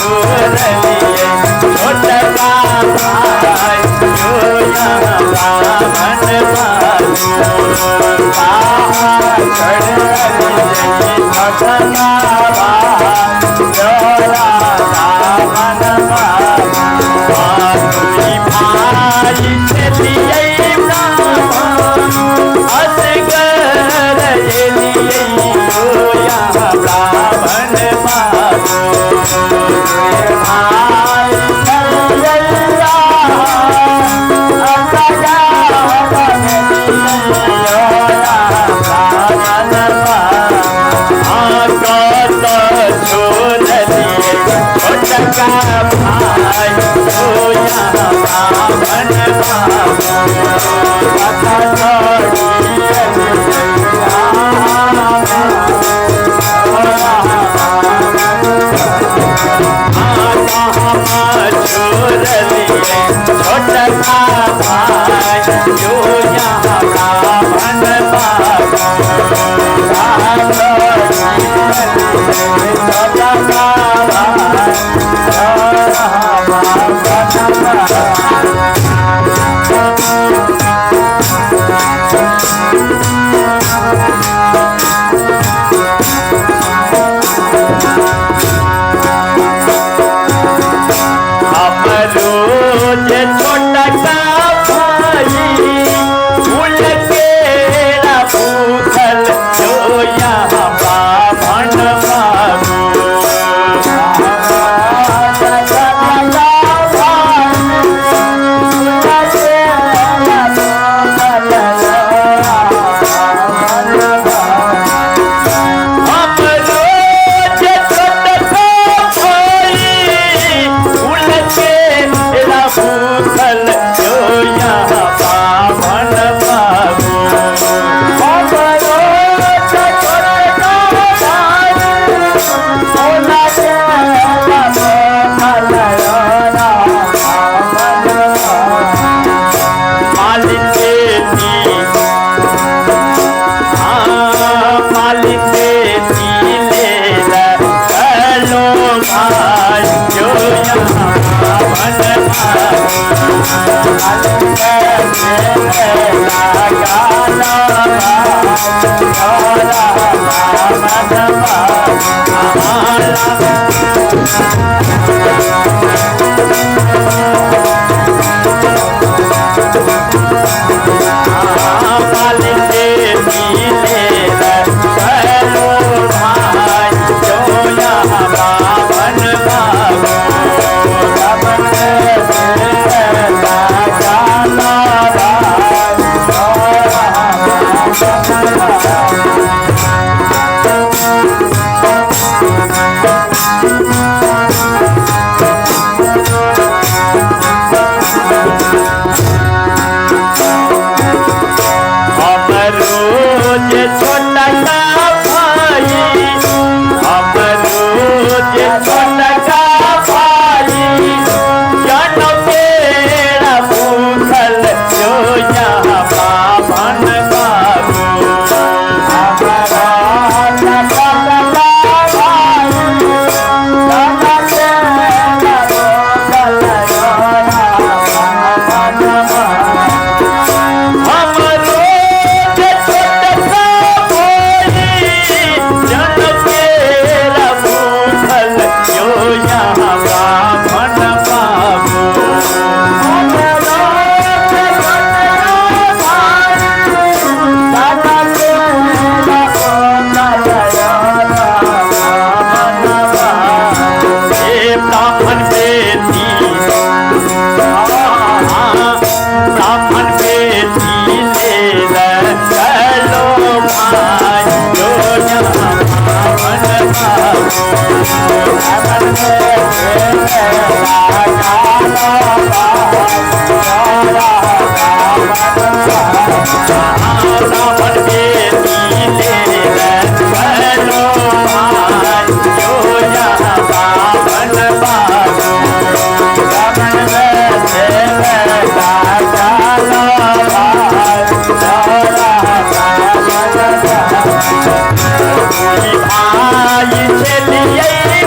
छोड़लियै छोटका भाय जो यहाँ ब्राह्मण बाबू। कहाँ छोड़लियै छोटका भाय जोया ब्राह्मण बाबू। दुई भाई छलियै ब्राह्मण असगर एलियै जो यहाँ ब्राह्मण बाबू। भाई छलियै ब्राह्मण बाबू। हाँ कत छोड़लियै छोटका भाय जो यहाँ ब्राह्मण बाबू। कत छोड़ियै हाँ छोड़लियै छोटका भाय जो यहाँ ब्राह्मण बाबू। छोटका भाय जोया ब्राह्मण बाबू। हमरो जे छोटका भाई फूल केरा भूखल जो यहाँ ब्राह्मण बाबू। हमरो जे छोटका भाई फूल केरा भूखल जो यहाँ ब्राह्मण बाबू। मालिक बेटी, हाँ मालिक बेटी ले चलो भाई जो यहाँ ब्राह्मण बाबू। हाँ मालिक बेटी ले चलो भाई जो यहाँ ब्राह्मण बाबू। हमरो जे छोटका भाई, हमरो जे छोटका भाई जन केरा भूखल जो यहाँ ब्राह्मण बाबू। हमरो जे छोटका भाई जन केरा भूखल जो यहाँ ब्राह्मण बाबू। हे ब्राह्मण बेटी, हाँ ब्राह्मण बेटी ले चलो भाई जो यहाँ ब्राह्मण बाबू। ब्राह्मण बेटी ले चलो भाई जो यहाँ ब्राह्मण बाबू। भाई छलियै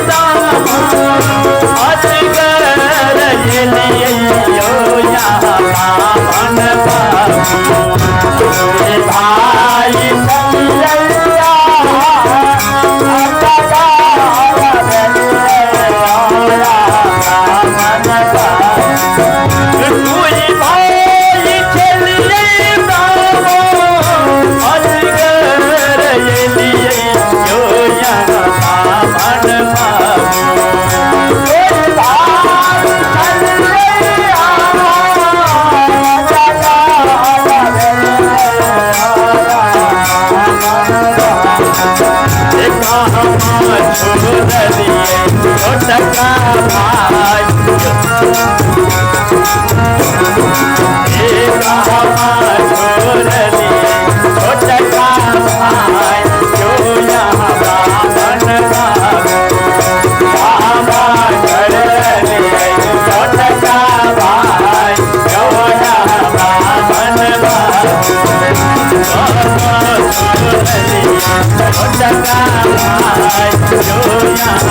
असगर एलियै यहाँ बाभन बाबू। रे भाई चलिया तुई भाई खेलियै ब्राह्मण असगर एलियै यहाँ बाभन बाबू। छोटका भाई छोटका भाई जो यहाँ ब्राह्मण बाबू बाबा कर लिए छोटका भाई जो यहाँ ब्राह्मण बाबू। छोटका भाई जो यहाँ